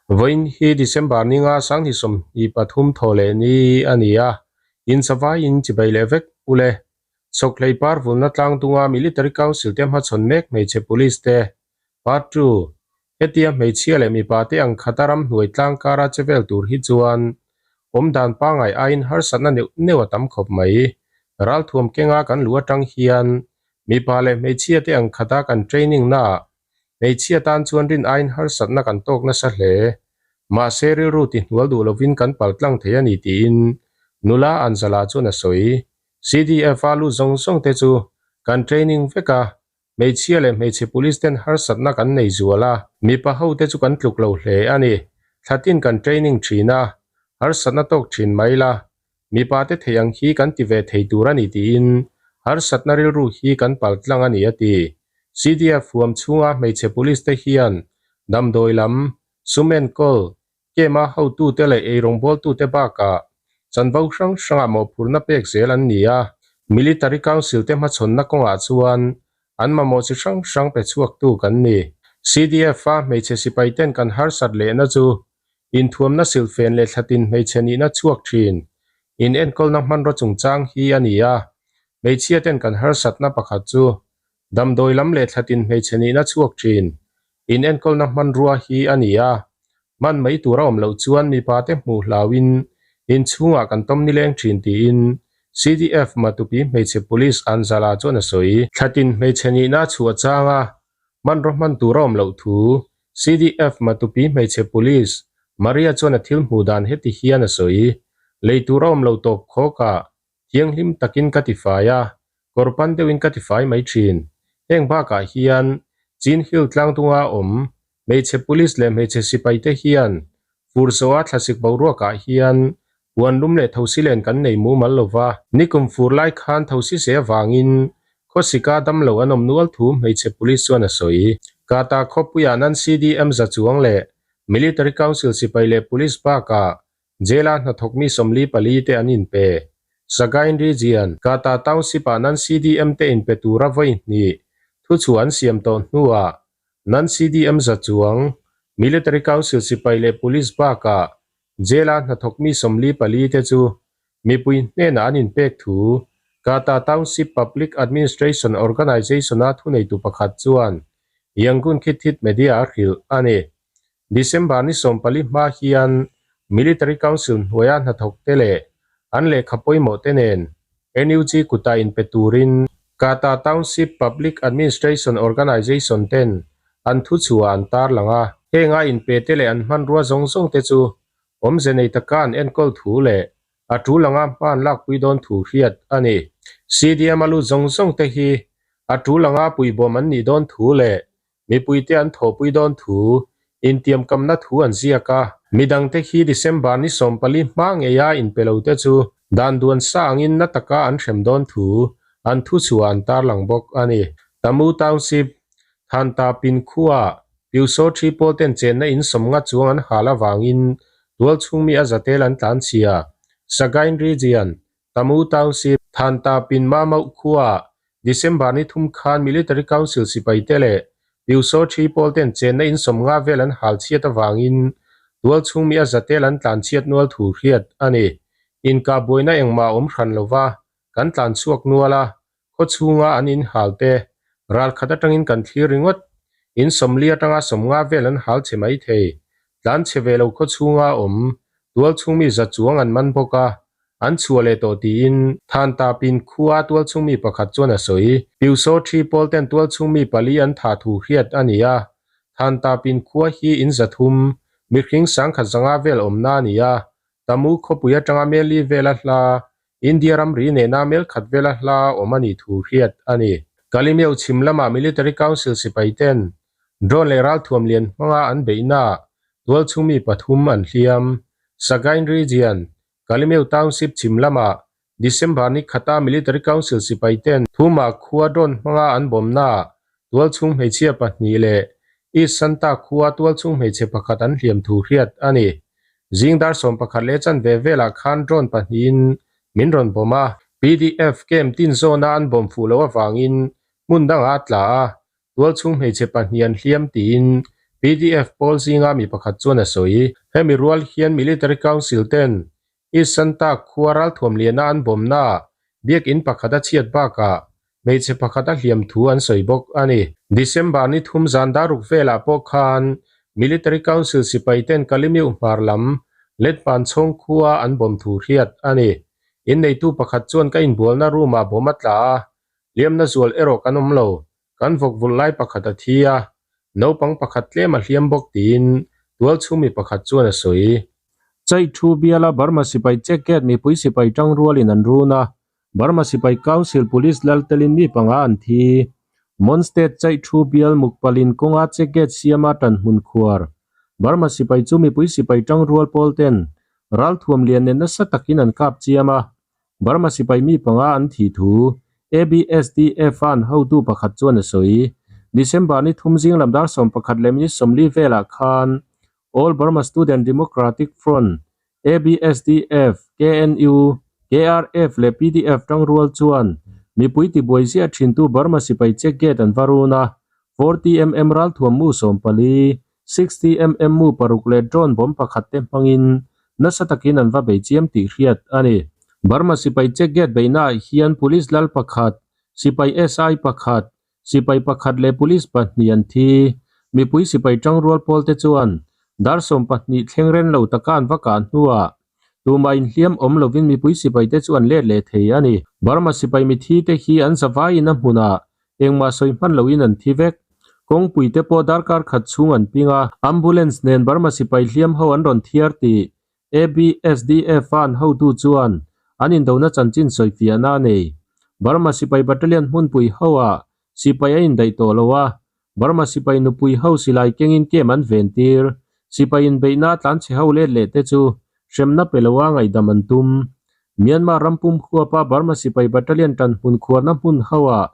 Vawiin hi December ninga Sanghni 23 thaw leh ni a ni a, inchawaiin chibai leh vek ule. Chhawkhlei par vulna tlang dunga Military Council te hmachhawn mek hmeichhe police te Part ii. Hetia hmeichhia leh mipa te ang khata ramhnuai tlang kara che vel tur hi chuan awmdan pangngai aiin harsatna neuh neuh a tam khawp mai. Ralthuam kenga kan luh atang hian mipa leh hmeichhia te ang khata kan training naah hmeichhia tan chuan rin aiin harsatna kan tawk nasa hle. Mahse rilru ti hnual duh lovin kan pal tlang thei a ni tiin nula Anzala chuan a sawi. CDF a lu zawng zawng te chu kan training vek a, Hmeichhia leh hmeichhe police ten harsatna kan nei zual a, mipa ho te chu kan tluk lo hle a ni. Thlatin kan training thin a, harsatna tawk thin mai la, mipa te thei ang hi kan ti ve thei tur a ni tiin harsatna rilru hi kan pal tlang a ni a ti. CDF huam chhunga hmeichhe police te hian damdawi lam, sum enkawl, Camp-a hotute leh eirawngbawltute bakah chanvo hrang hrangah mawhphurhna pek zel an ni a, Military Council te hmachhawnna kawngah chuan an mamawh chi hrang hrang pe chhuaktu kan ni. CDF-a hmeichhe sipaiten kan harsat lehna chu inthuamna silhfen leh thlatin hmeichhe nihna chhuak thin in enkawlna hmanraw chungchang hi a ni a, hmeichhiaten kan harsatna pakhat chu Damdawi lam leh thlatin hmeichhe nihna chhuak thin. In enkawlna hmanrua hi a ni a, hman mai tur a awm loh chuan mipa te hmuh hlauhin in chhungah kan tawm nileng thin tiin CDF Matupi hmeichhe Police Anzala chuan a sawi. Thlatin hmeichhe nihna chhuah changa hmanraw hman tur a awm loh thu CDF Matupi hmeichhe Police Maria chuan a thil hmuh dan heti hian a sawi. Lei tur a awm lo tawp khawkah Thianghlim takin ka tifai a, kawr pan deuhin ka tifai mai thin. Heng bakah hian Chin Hill tlangdunga awm hmeichhe police leh hmeichhe sipaite hian fur zawha thlasik boruakah hian puan lum leh thosi len kan nei mumal lo va. Nikum fur lai khan thosi se avangin khawsika damlo an awm nual thu hmeichhe police chuan a sawi. Kata khawpuiah nan CDM za chuang leh Military Council sipai leh police bakah Jail-a hnathawkmi 44 te an inpe. Sagaing Region, Kata Township-ah nan CDM te inpe tura vawi hnih thuchhuah an siam tawh hnuah nan CDM za chuang Military Council sipai leh Police bakah Jail-a hnathawkmi 44 te chu mipui hnenah an inpek thu Kata Township Public Administration Organization-a thuneitu pakhat chuan Yangon Khit Thit Media a hrilh a ni. December ni 14 hma hian Military Council hnuaia hnathawk te leh an lehkha pawimawh te nen NUG kuta inpe turin Kata Township Public Administration Organization ten an thuchhuah an tarlang a. Henga inpe te leh an hmanrua zawng zawng te chu awmze nei taka an enkawl thu leh a tul anga hman lakpui dawn thu hriat a ni. CDM a lut zawng zawng te hi a tul anga puibawm an nih dawn thu leh Mipuite an thawhpui dawn thu intiamkamna thu an ziak a. Midangte khi December ni 14 hma ngeia inpe lote chu dan duan sa angin na taka an hrem dawn thu an thuchhuah an tarlang bawk a ni. Tamu Township, Thanta Pin khuaa Piuso Thi pawl ten chenna in 50 chuang an hal avangin tualchhungmi a zatel an tlanchhia. Sagaing Region, Tamu Township, Thanta Pin Ma Mauh khuaa December ni 3 khan Military Council sipaite leh Piuso Thi pawl ten chenna in 50 vel an hal chhiat avangin tualchhungmi a zatel an tlan chhiat nual thu hriat a ni. Inkah buaina engmah a awm hran lova kan tlan chhuak nual a, khaw chhunga an in hal te ral khat atangin kan thlir ringawt. In 40 atanga 50 vel an hal chhe mai thei. Tlan chhe ve lo khaw chhunga awm tualchhungmi za chuang an man bawk a, an chhuah leh tawh tiin Thanta Pin khua tualchhungmi pakhat chuan a sawi. Piuso Thi pawl ten tualchhungmi pali an thah thu hriat a ni a, Thanta Pin khua hi in 300, mihring 1,500 vel awmna a ni a, Tamu khawpui atanga mel li vela hla, India ramri nena mel khat vela hla awm a nih thu hriat a ni. Kalimeu chhim lama Military Council sipai ten drone leh ralthuam lian hmanga an beihnaah tualchhungmi pathum an hliam. Sagaing Region, Kalimeu Township chhim lamah December ni khata Military Council sipai ten Thuma khua drone hmanga an bawmnaah tualchhung hmeichhia pahnih leh East Santa khua tualchhung hmeichhe pakhat an hliam thu hriat a ni. Zing dar 11 leh chanve velah khan drone pahnihin min rawn bawm a, PDF camp tin zawna an bawm fuh loh avangin hmun dangah a tla a, tualchhung hmeichhe pahnih an hliam tiin pdf pawl zinga mi pakhat chuan a sawi. Hemi rual hian Military Council ten East Santa khua ralthuam liana an bawmnaah biakin pakhat a chhiat bakah hmeichhe pakhat a hliam thu an sawi bawk a ni. December ni thum zan daruk velah pawh khan Military Council sipai ten Kalimiuh hmar lam Letpan chhawng khua an bawm thu hriat a ni. Inneitu pakhat chuan ka inbualna room ah bawm a tla a, hliamna zual erawh kan awm lo. Kan vawk vulh lai pakhat a thi a, naupang pakhat tlem a hliam bawk tiin tualchhungmi pakhat chuan a sawi. Chai thu biala Burma sipai check gate mipui sipai tang rualin an run a, Burma sipai council police lal telin mi panga an thi. Mon State chai thu bial mukpalin kawnga check gate siama tan hmun khuar Burma sipai chu mipui sipai tang rual pawl ten ralthuam lian nen nasa takin an kap chiam a, Burma sipai mi panga an thih thu ABSDF a an hotu pakhat chuan a sawi. December ni thum zing lam dar 11 leh minute 40 velah khan All Burma Student Democratic Front, ABSDF, KNU, KRF leh PDF tangrual chuan mipui tibuai ziah thintu Burma sipai check gate an va run a, 40mm ralthuam mu 14, 60mm mu paruk leh drone bomb pakhat te hmangin nasa takin an va bei chiam tih hriat a ni. Burma sipai check gate beihnaah hian police lal pakhat, sipai SI pakhat, sipai pakhat leh police pahnih an thi. Mipui sipai tangrual pawl te chuan dar 12 thleng ren lo taka an va kah hnuah tumah inhliam awm lovin mipui sipai te chu an let leh thei a ni. Burma sipai mithi te hi an zavaiin a hmunah Engmah sawi hman loin an thi vek. Kawngpui te pawh darkar khat chhung an ping a. Ambulance nen Burma sipai hliam ho an rawn thiar tih ABSDF a an hotu chuan an indona chanchin sawi fiahna a nei. Burma sipai battalion hmunpui ho ah sipai a indaih tawh lo a, Burma sipai nupui ho silai kengin kem an ven tir. Sipai inbeihna a tlanchhe ho let leh te chu hremna pe loa ngaihdam an tum. Myanmar ram pum huapa Burma sipai battalion tan hmun khuarna hmun ho ah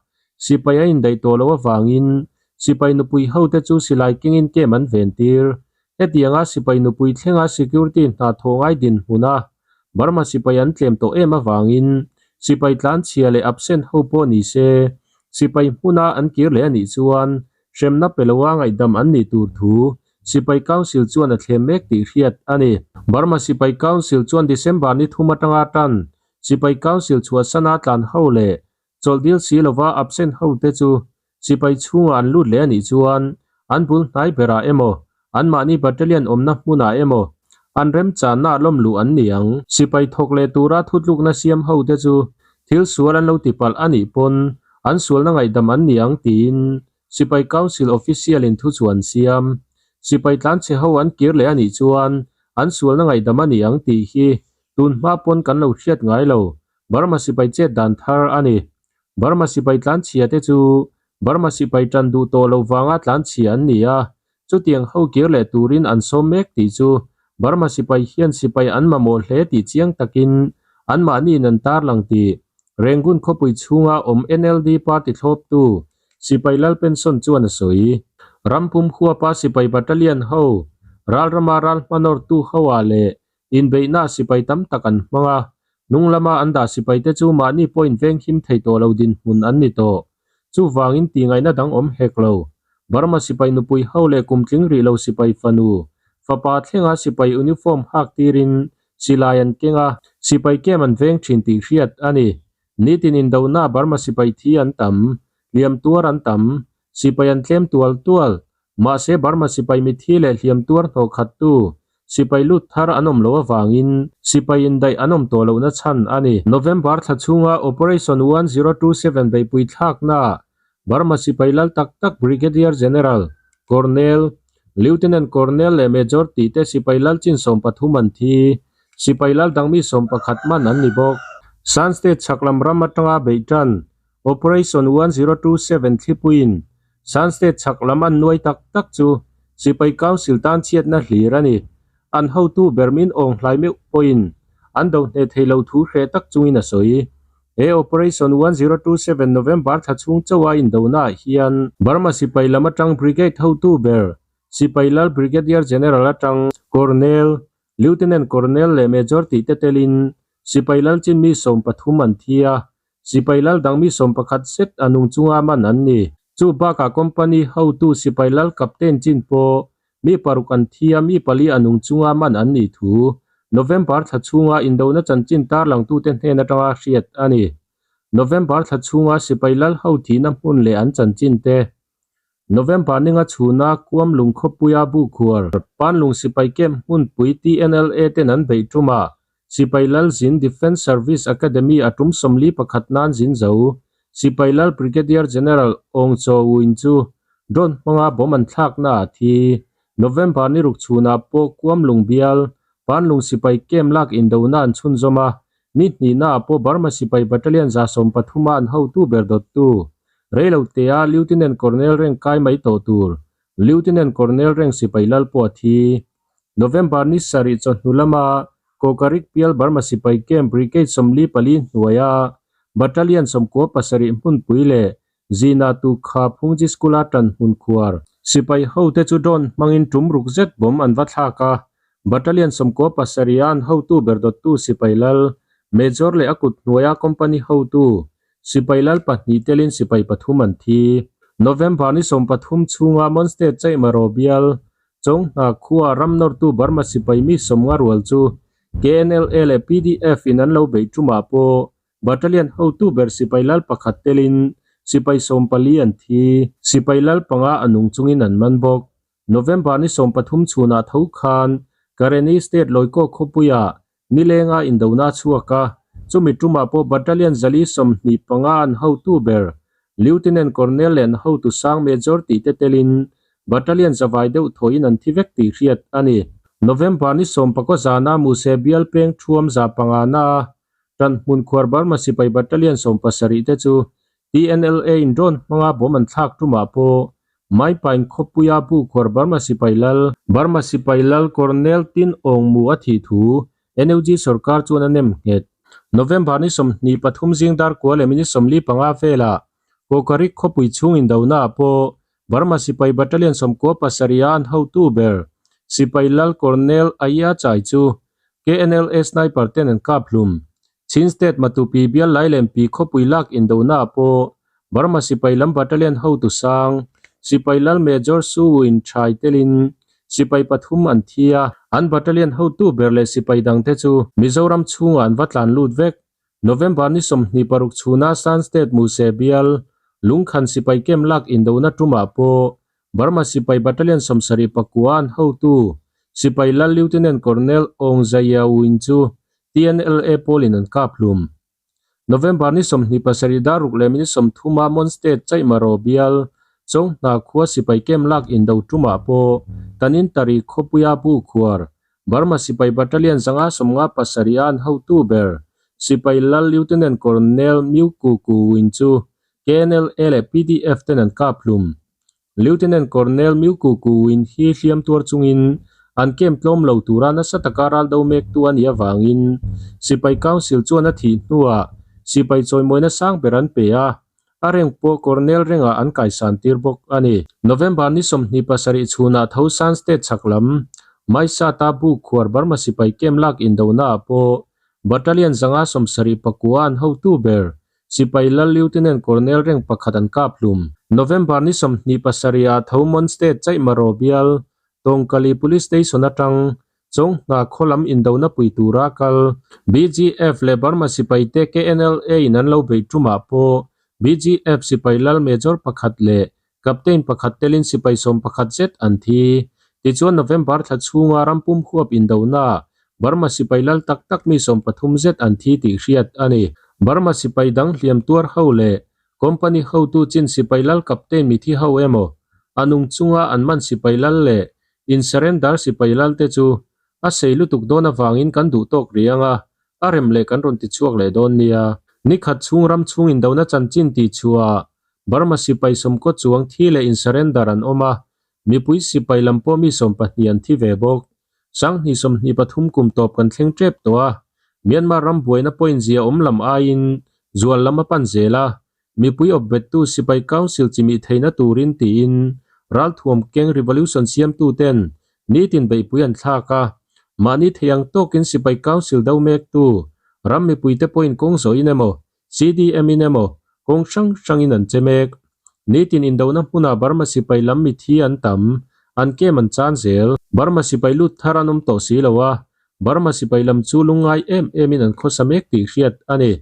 sipai a indaih tawh loh avangin sipai nupui ho te chu silai kengin kem an ven tir. Hetianga sipai nupui thlenga security hna thawh ngai dinhmun a Burma sipai an tlem tawh em avangin sipai tlanchhia leh absent ho pawh ni se sipai hmuna an kir leh a nih chuan Hremna pe loa ngaihdam an nih tur thu Sipai Council chuan a thlem mek tih hriat a ni. Burma Sipai Council chuan December ni thum atanga tan Sipai Council chhuahsana tlan ho leh chawlh dil si lova absent ho te chu sipai chhungah an lut leh a nih chuan an bul hnai berah emaw anmahni battalion awmna hmunah emaw an remchanna lawm luh an ni ang. Sipai thawk leh tura thutlukna siam ho te chu thil sual an lo ti palh a nih pawn an sualna ngaihdam an ni ang tiin Sipai Council official in thu chu an siam. Sipai tlanchhe ho an kir leh a nih chuan an sualna ngaihdam a ni ang tih hi tun hma pawn kan lo hriat ngai lo. Burma sipai chet dan thar a ni. Burma sipai tlanchhia te chu Burma sipai tan duh tawh lo vanga tlanchhia an ni a, chutiang ho kir leh turin an sawm mek tih chu Burma sipai hian sipai an mamawh hle tih chiang takin anmahniin an tarlang tih Rangoon khawpui chhunga awm NLD party thlawptu sipai lal pension chuan a sawi. Ram pum huapa sipai battalion ho, ralrama ral hmanawrtu hoah leh Inbeihna sipai tam tak an hmang a, hnung lama an dah sipaite chu mahni pawh inveng him thei tawh lo dinhmun an ni tawh. Chuvangin tihngaihna dang awm hek lo. Burma sipai nupui ho leh kum tling rih lo sipai fanu, fapa thlenga sipai uniform hak tirin silai an keng a, sipai kem an veng thin tih hriat a ni. Nitin indona Burma sipai thi an tam, hliam tuar an tam, sipai an tlem tual tual, Mahse Burma sipai mithi leh hliam tuar hnawh khattu sipai lut thar an awm loh avangin sipai indaih an awm tawh lohna chhan a ni. November thla chhunga Operation 1027 beihpui thlaknaah Burma sipai lal tak tak Brigadier General, Colonel, Lieutenant Colonel leh Major tih te sipai lal chin 13 an thi. Sipai lal dangmi 11 man an ni bawk. Shan State chhaklam ram atanga beih tan Operation 1027 thlipuiin Shan State chhak lam an nuai tak tak chu Sipai Council tan chhiatna hlir a ni. An hotu ber min awng hlai meuh pawhin an do hneh thei lo thu hreh tak chungin a sawi. He Operation 1027 November thla chhung chauha indonaah hian Burma sipai lam atang Brigade hotu ber Sipai Lal Brigadier General atang Colonel Lieutenant Colonel leh Major tih te telin Sipai Lal chin mi 13 an thi a. Sipai lal dang mi 11 zet a nung chunga man an ni. Chu bakah company hotu sipai lal captain chin pawh mi paruk an thi a, mi pali a nung chunga man an nih thu November thla chhunga indona chanchin tarlangtute hnen atanga hriat a ni. November thla chhunga sipai lal ho thihna hmun leh an chanchin te. November ninga chhuna Kuamlung khawpuia bukhuar Panlung sipai camp hmunpui TNLA ten an beih tumah Sipai Lal Zin Defence Service Academy a tum 41 nan zin zo. Sipai Lal Brigadier General Aung Chaw Win chu drone hmanga bomb an thlakna a thi. November ni ruk chhunah pawh Kuamlung bial Panlung sipai camp lak indona an chhunzawm a, Ni hnihnaah pawh Burma sipai battalion 130 a an hotu ber dawttu Reilotea Lieutenant Colonel rank kai mai tawh tur Lieutenant Colonel rank sipai lal pawh a thi. November ni sarih chawhnu lama Kawkarik pial Burma sipai camp Brigade 44 hnuaia Battalion 97 hmunpui leh Zina Tukha Phungji School-a tan hmun khuar. Sipai hote chu drone hmangin tum ruk zet bomb an va thlak a, Battalion 97 a an hotu ber dawttu sipai lal, Major leh a kut hnuaia company hotu, sipai lal pahnih telin sipai pathum an thi. November ni 13 chhunga Mon State Chaihmaraw bial, Chonghna khua ram nawrtu Burma sipai mi 50 rual chu KNLA leh PDF in an lo beih tumah pawh Battalion hotu ber sipai lal pakhat telin sipai 14 an thi. Sipai lal panga a nung chungin an man bawk. November ni 13 chhunah tho khan Karenni State Lawikaw khawpuiah nilenga indona a chhuak a, chumi tumah pawh Battalion 125 an hotu ber Lieutenant Colonel leh an hotu sang Major tih te telin Battalion zavai deuh thawiin an thi vek tih hriat a ni. November ni 19 zana Muse bial peng thuam 500 na Tan hmun khuar Burma sipai Battalion 70 te chu TNLA in drone hmanga bomb an thlak tumah pawh Maipain khawpuia bu khuar Burma sipai lal Burma sipai lal Colonel Tin Aung Mu a thih thu NUG sorkar chuan a nem nghet. November ni 23 zing dar kua leh minute 45 velah Kawkarik khawpui chhung indona ah pawh Burma sipai Battalion 97 a an hotu ber sipai lal Colonel Aya Chai chu KNLA sniper ten an kap hlum. Chin State Matupi bial Lailempi khawpui lak indona ah pawh Burma sipai lam battalion hotu sang sipai lal Major Su Win Thai telin sipai pathum an thi a. An battalion hotu ber leh sipai dangte chu Mizoram chhungah an va tlan lut vek. November ni 26 chhuna Shan State Muse bial Lungkhan sipai camp lak indona tumah pawh Burma sipai battalion 79 an hotu sipai lal Lieutenant Colonel Aung Zaya Win chu TNLA pawlin an kap hlum. November ni 27 dar ruk leh minute 30 a Mon State Chaihmaraw bial Chonghna khua sipai camp lak indo tumah pawh Tanin Tari khawpuia bu khuar Burma sipai battalion 557 a an hotu ber sipai lal Lieutenant Colonel Myu Ku Ku Win chu KNLA leh PDF ten an kap hlum. Lieutenant Colonel Myu Ku Ku Win hi hliam tuar chungin an camp tlawm lo tura nasa taka ral do mektu a nih avangin sipai council chuan a thih hnuah sipai chawimawina sang ber an pe a, a rank pawh Colonel rengah an kaisan tir bawk a ni. November ni 27 chhunah tho Shan State chhak lam Maisata bu khuar Burma sipai camp lak indona ah pawh Battalion 579 an hotu ber Sipai lal Lieutenant Colonel rank pakhat an kap hlum. November ni 27 ah tho Mon State Chaihmaraw bial Tawngkali Police Station atang Chonghna khaw lam indona pui tura kal BGF leh Burma sipai te KNLA in an lo beih tumah pawh BGF sipai lal Major pakhat leh Captain pakhat telin sipai 11 zet an thi. Tichuan November thla chhunga rampum huap indona Burma sipai lal tak tak mi 13 zet an thi tih hriat a ni. Burma sipai dang hliam tuar ho leh company hotu chin sipai lal captain mi thi ho emaw a nung chunga an man sipai lal leh in surrender sipai lal te chu a sei lutuk dawn avangin kan duh tawk riang a, a rem leh kan rawn ti chhuak leh dawn nia. Ni khat chhung ram chhung indona chanchin tih chhuah Burma sipai 90 chuang thi leh in surrender an awm a, mipui sipai lam pawh mi 20 an thi ve bawk. 2023 kum tawp kan thleng tep tawh a, Myanmar ram buaina point zia awm lam aiin zual lam a pan zel a, mipui awp bettu sipai council chimih theihna turin tiin ralthuam keng revolution siamtu ten nitin beihpui an thlak a, mahni thei ang tawkin sipai council do mektu ram mipuite pawhin kawng zawhin emaw. CDM in emaw kawng hrang hrangin an che mek. Nitin indona hmunah Burma sipai lam mithi an tam, an kem an chan zel. Burma sipai lut thar an awm tawh si lo a, Burma sipai lam chu lungngai em emin an khawsa mek tih hriat a ni.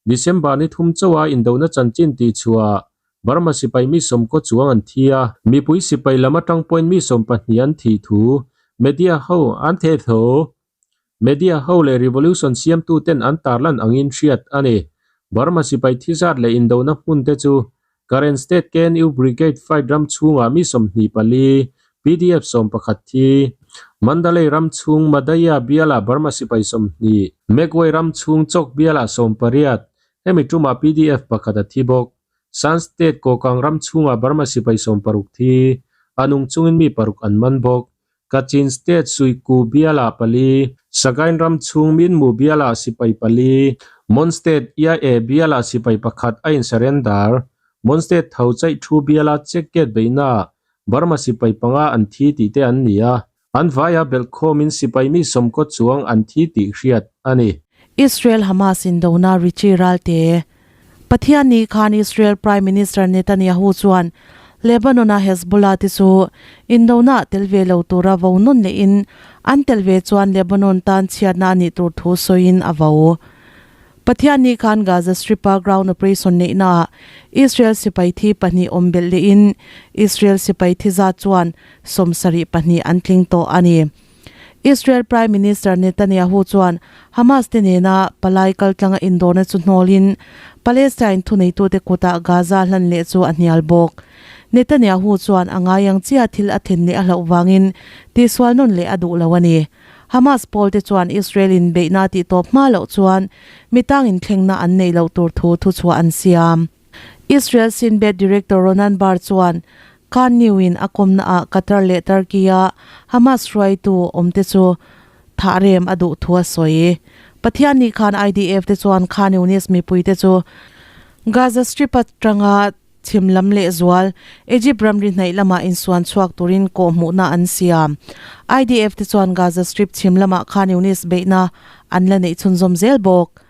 December ni thum chauha indona chanchin tih chhuah Burma sipai mi sawmkaw chuang an thi a, mipui sipai lam atang pawhin mi 12 an thih thu media ho an theh tho. Media ho leh revolution siamtu ten an tarlan angin hriat a ni. Burma sipai thi zat leh indona hmun te chu Karen State KNU Brigade fight ram chhungah mi 24, PDF 11 thi, Mandalay ram chhung Madaya bialah Burma sipai 20, Magway ram chhung Chawk bialah 18, hemi tumah PDF pakhat a thi bawk. Shan State Kokang ram chhungah Burma sipai 60 thi, a nung chungin mi paruk an man bawk. Kachin State Suiku bialah pali, Sagaing ram chhung Minmu bialah sipai pali, Mon State Iae bialah sipai pakhat a in surrender. Mon State tho chaih thu biala check gate beihna Burma sipai panga an thi tih te an ni a, an vaia belhkhawmin sipai mi sawmkaw chuang an thi tih hriat a ni. Israel Hamas indona Richie Ralte Pathianni khan Israel Prime Minister Netanyahu chuan Lebanon-a Hezbollah te chu indona ah tel ve lo tura vo nawn lehin an tel ve chuan Lebanon tan chhiatna a nih tur thu sawiin a vo. Pathianni khan Gaza Strip-a ground operation neihnaah Israel sipai thi pahnih awm belh lehin Israel sipai thi zat chuan 72 an tling tawh a ni. Israel Prime Minister Netanyahu chuan Hamas te nena palai kaltlanga indawrna chu hnawlin Palestine thuneitute kutah Gaza hlan leh chu a hnial bawk. Netanyahu chuan a ngai ang chiah thil a then leh a hlauh vangin tihsual nawn leh a duh lo a ni. Hamas pawl te chuan Israel in beihna tih tawp hma loh chuan mitang inthlengna an neih loh tur thu thuchhuah an siam. Israel Shin Bet Director Ronan Bar chuan Khan New-in a kawmnaah Qatar leh Turkey-a Hamas hruaitu awmte chu thah rem a duh thu a sawi. Pathianni khan IDF te chuan Khan Younis mipuite chu Gaza Strip atanga chhim lam leh zual Egypt ramri hnaih lamah insuan chhuak turin kawhhmuhna an siam. IDF te chuan Gaza Strip chhim lamah Khan Younis beihna an la neih chhunzawm zel bawk.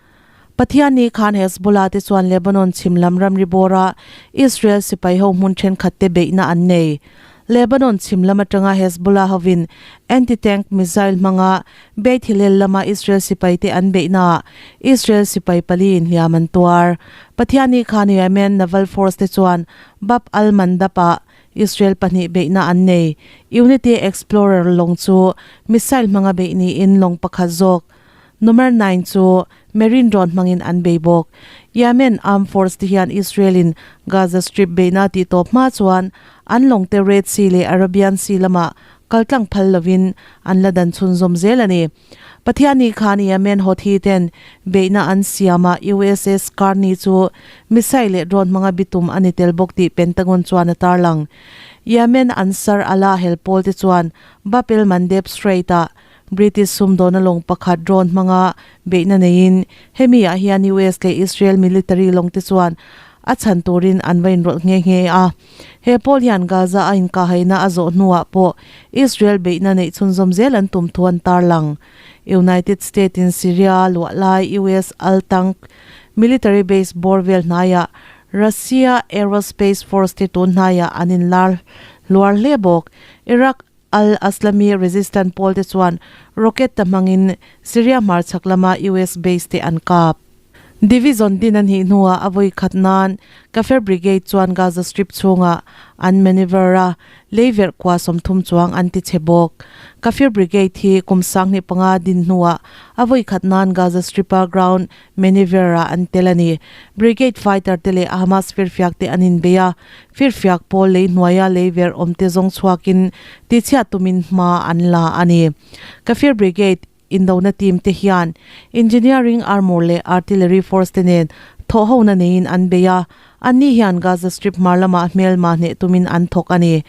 Pathianni khan Hezbollah te chuan Lebanon chhim lam ramri bawra Israel sipai ho hmun thenkhat te beihna an nei. Lebanon chhim lam atanga Hezbollah hovin anti-tank missile hmanga Beit Hillel lama Israel sipai te an beihnaah Israel sipai pali in hliam an tuar. Pathianni khan Yemen Naval Force te chuan Bab al-Mandab ah Israel pahnih beihna an nei. Unity Explorer lawng chu missile hmanga beih niin lawng pakhat zawk Number nine chu Marine drone hmangin an bei bawk. Yemen Armed Force te hian Israel in Gaza Strip beihna tih tawp hma chuan an lawng te Red Sea leh Arabian Sea lamah kaltlang phal lovin an la dan chhunzawm zel a ni. Pathianni khan Yemen Houthi ten beihna an siam a USS Carney chu missile leh drone hmanga bitum a ni tel bawk tih Pentagon chuan a tarlang. Yemen Ansar Allah helpawl te chuan Bab el-Mandeb Strait ah British sumdawna lawng pakhat drone hmanga beihna neiin hemi ah hian US leh Israel military lawng te chuan a chhan turin an va inrawlh nghe nghe a. He pawl hian Gaza a inkahhaina a zawh hnuah pawh Israel beihna neih chhunzawm zel an tum thu an tarlang. United State in Syria luah lai US Al-Tank military base bawr vel hnaiah Russia Aerospace Force te tun hnaiah an inlar hluar hle bawk. Iraq Al-Aslami Resistance pawl te chuan rocket ta hmangin Syria hmarchhak lama US base te an kap. Division din a hnih hnuah a vawi khat nan Kafir Brigade chuan Gaza Strip chhungah an maneuver a, leiverh kua 30 chuang an ti chhe bawk. Kafir Brigade hi kum 15 din hnuah a vawi khat nan Gaza Strip-a ground maneuver ah an tel a ni. Brigade fighter te leh Hamas firfiak te an inbei a, firfiak pawl lei hnuaia leiverh awm te zawng chhuakin tichhiat tumin hma an la a ni. Kafir Brigade indona team te hian engineering armour leh artillery force te nen thawhhona neiin an bei a, Anni hian Gaza Strip hmar lamah hmelma hneh tumin an thawk a ni.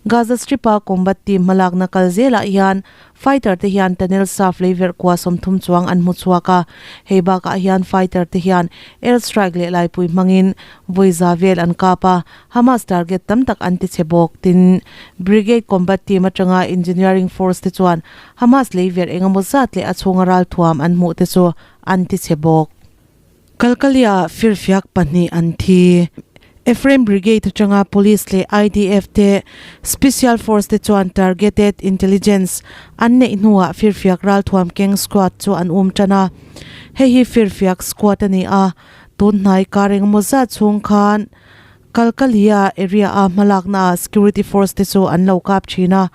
Gaza Strip-a combat team hmalakna kal zelah hian fighter te hian tunnel saf leiverh kua 30 chuang an hmu chhuak a. Hei bakah hian fighter te hian air strike leh laipui hmangin vawi za vel an kap a, Hamas target tam tak an ti chhe bawk. Tin, Brigade combat team atanga engineering force te chuan Hamas leiverh engemaw zat leh a chhunga ralthuam an hmuh te chu an ti chhe bawk. Kalkalia firfiak pahnih an thi. Ephraim Brigade atanga Police leh IDF te Special Force te chuan Targeted Intelligence an neih hnuah firfiak ralthuam keng squad chu an um tan a. Hei hi firfiak squad a ni a, tun hnai kar engemaw zat chhung khan Kalkalia area a hmalakna ah security force te chu an lo kap thin a.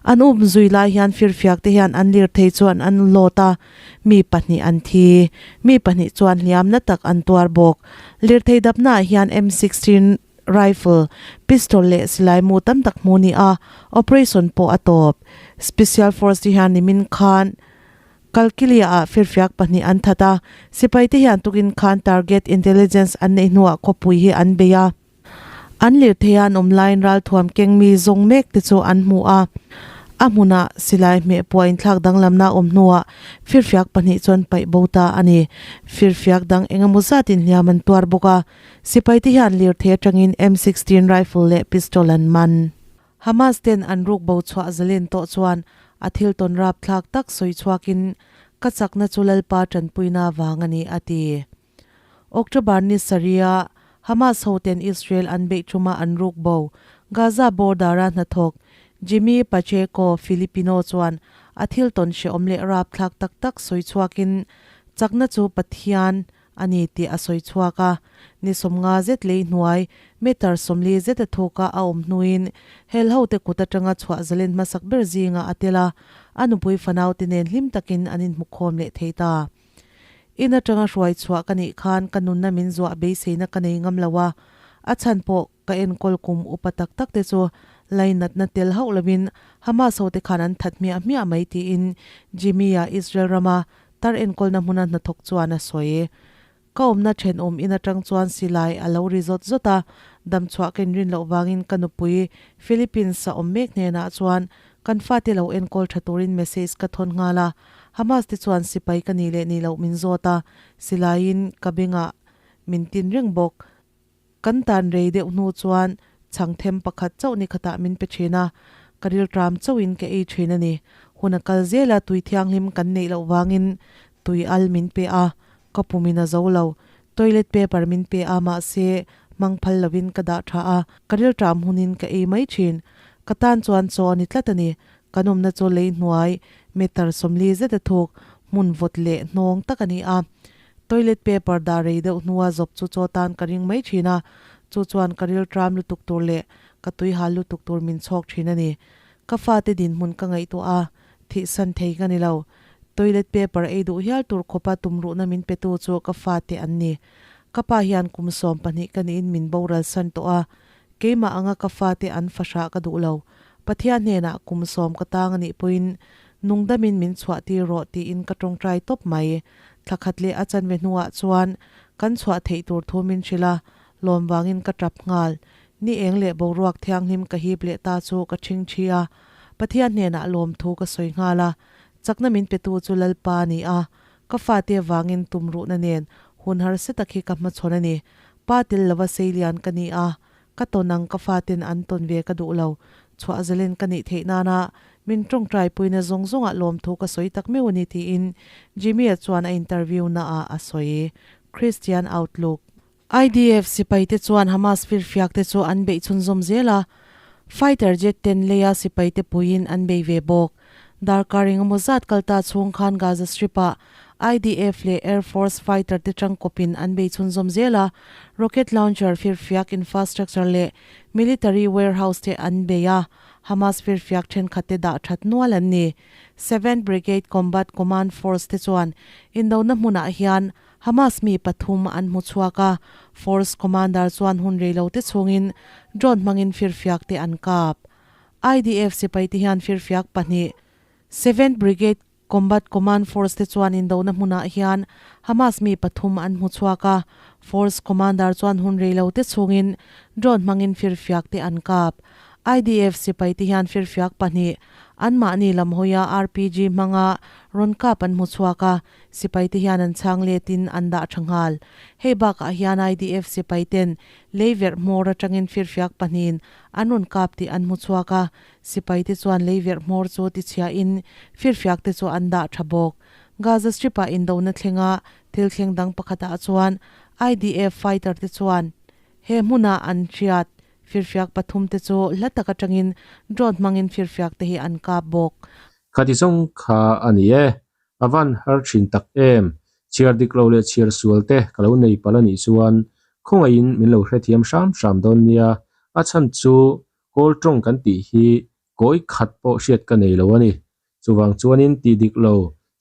An um zui lai hian firfiak te hian an lirthei chuan an load a. Mi pahnih an thi. Mi pahnih chuan hliam na tak an tuar bawk. Lirthei dapnaah hian M 16 rifle, pistol leh silai mu tam tak hmu ni a, operation pawh a tawp. Special force te hian nimin khan Kalkilia ah firfiak pahnih an that a, sipai te hian tukin khan target intelligence an neih hnuah khawpui hi an bei a. An lirthei a an awm laiin ralthuam keng mi zawng mek te chu an hmu a, a hmunah silai hmeh pawh inthlak danglamna a awm hnuah firfiak pahnih chuan paih bo ta a ni. Firfiak dang engemaw zatin hliam an tuar bawk a, sipai te hian lirthei atangin M 16 rifle leh pistol an man. Hamas ten an ruk bo chhuah zalen tawh chuan a thil tawn rapthlak tak sawi chhuakin ka chakna chu Lalpa tanpuina vang a ni a ti. October ni sarih-a Hamas hoten Israel an beih ṭuma an ruk bo, Gaza border-a hnathawk Jimmy Pacheco Filipino chuan a thil tawn hrehawm leh rapthlak tak tak sawi chhuakin chakna chu Pathian a ni tih a sawi chhuak a. Ni sawmnga zet lei hnuai, meter 40 zeta thuka a awm hnuin hel hote kut aṭanga chhuah zalen hmasak ber zingah a tel a, a nupui fanaute nen hlim takin an inhmukhawm leh thei ta. In atanga hruai chhuah ka nih khan ka nunna min zuah beiseina ka nei ngam lo a, a chhan pawh ka enkawl kum upa tak tak te chu lainatna tel hauh lovin Hamas hote khan an that hmiah hmiah mai tiin Jimmy-a Israel rama tar enkawlna hmuna hnathawk chuan a sawi. Ka awmna thenawm in atang chuan silai a lo ri zawt zawt a, damchhuah ka inrin loh vangin ka nupui Philippines a awm mek hnenah chuan kan fate lo enkawl tha turin message ka thawn nghal a, Hamas te chuan sipai ka nih leh nih loh min zawt a, silaiin ka bengah min tin reng bawk. Kan tan rei deuh hnu chuan chhang them pakhat chauh ni khatah min pe thin a, ka riltram chauhin ka ei thin a ni. Hun a kal zel a, tui thianghlim kan neih loh vangin tui al min pe a, ka pumin a zo lo. Toilet paper min pe a, mahse hmang phal lovin ka dah tha a, ka riltram hunin ka ei mai thin. Ka tan chuan chaw a ni tlat a ni. Kan awmna chu lei hnuai meter 40 zet a thuk, hmun vawt leh hnawng tak a ni a. Toilet paper dah rei deuh hnua zawp chu chaw tan ka ring mai thin a, chu chuan ka ril tram lutuk tur leh ka tui hal lutuk tur min chhawk thin a ni. Ka fate dinhmun ka ngaihtuah a, thihsan thei ka ni lo. Toilet paper ei duh hial tur khawpa tumruhna min petu chu ka fate an ni. Ka pa hian kum 12 ka niin min boral san tawh a, Keimah anga ka fate an fahrah ka duh lo. Pathian hnenah kum 10 ka tang a nih pawhin nungdamin min chhuah tir rawh tiin ka tawngtai tawp mai. Thla khat leh a chanve hnuah chuan kan chhuah theih tur thu min hrilh a, lawm vangin ka tap nghal. Ni eng leh boruak thianghlim ka hip leh ta chu ka ṭhing ṭhi a, Pathian hnenah lawm thu ka sawi nghal a. Chakna min petu chu Lalpa a ni a, ka fate vangin tumruhna nen hun harsa tak hi ka hmachhawn a ni. Pa tel lova seilian ka ni a, ka tawn ang ka faten an tawn ve ka duh lo. Chhuah zalen ka nih theih nana min tawngtai puina zawng zawngah lawmthu ka sawi tak meuh a ni tiin Jimmy-a chuan a interview naah a sawi. Christian Outlook. IDF sipaite chuan Hamas firfiakte chu an beih chhunzawm zel a, fighter jet ten leia sipaite puiin an bei ve bawk. Darkar engemaw zat kal ta chhung khan Gaza Strip-ah IDF leh Air Force fighter te tangkawpin an bei chhunzawm zel a, rocket launcher firfiak infrastructure leh military warehouse te an bei a, Hamas firfiak thenkhat te dah that nual an ni. Seventh Brigade Combat Command Force te chuan indona hmunah hian Hamas mi pathum an hmu chhuak a, Force Commander chuan hun reilo te chhungin drone hmangin firfiak te an kap. IDF sipai te hian firfiak pahnih, Seventh Brigade Combat Command Force te chuan indona hmunah hian Hamas mi pathum an hmu chhuak a, Force Commander chuan hun reilo te chhungin drone hmangin firfiak te an kap. IDF sipai te hian firfiak pahnih, anmahni lam hawia RPG hmanga rawn kap an hmu chhuak a, sipai te hian an chhang letin an dah tha nghal. Hei bakah hian IDF sipai ten lei verh hmawr atangin firfiak pahnihin An rawn kap tih an hmu chhuak a, sipai te chuan lei verh hmawr chu tichhiahin firfiak te chu an dah tha bawk. Gaza Strip-ah indona thlenga Thil thleng dang pakhatah chuan IDF fighter te chuan he hmuna an hriat firfiak pathum te chu hla tak atangin drone hmangin firfiak te hi an kap bawk. Khati zawng kha a ni e. A van har thin tak em. Chhiar dik lo leh chhiar sual te ka lo nei palh a nih chuan khawngaihin min lo hrethiam hram hram dawn nia. A chhan chu kawl tawng kan tih hi kawi khat pawh hriat ka nei lo a ni. Chuvang chuanin tih dik lo,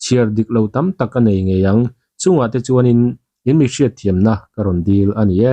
chhiar dik lo tam tak ka nei ngei ang. Chungah te chuanin in mi hriatthiamna ka rawn dil a ni e.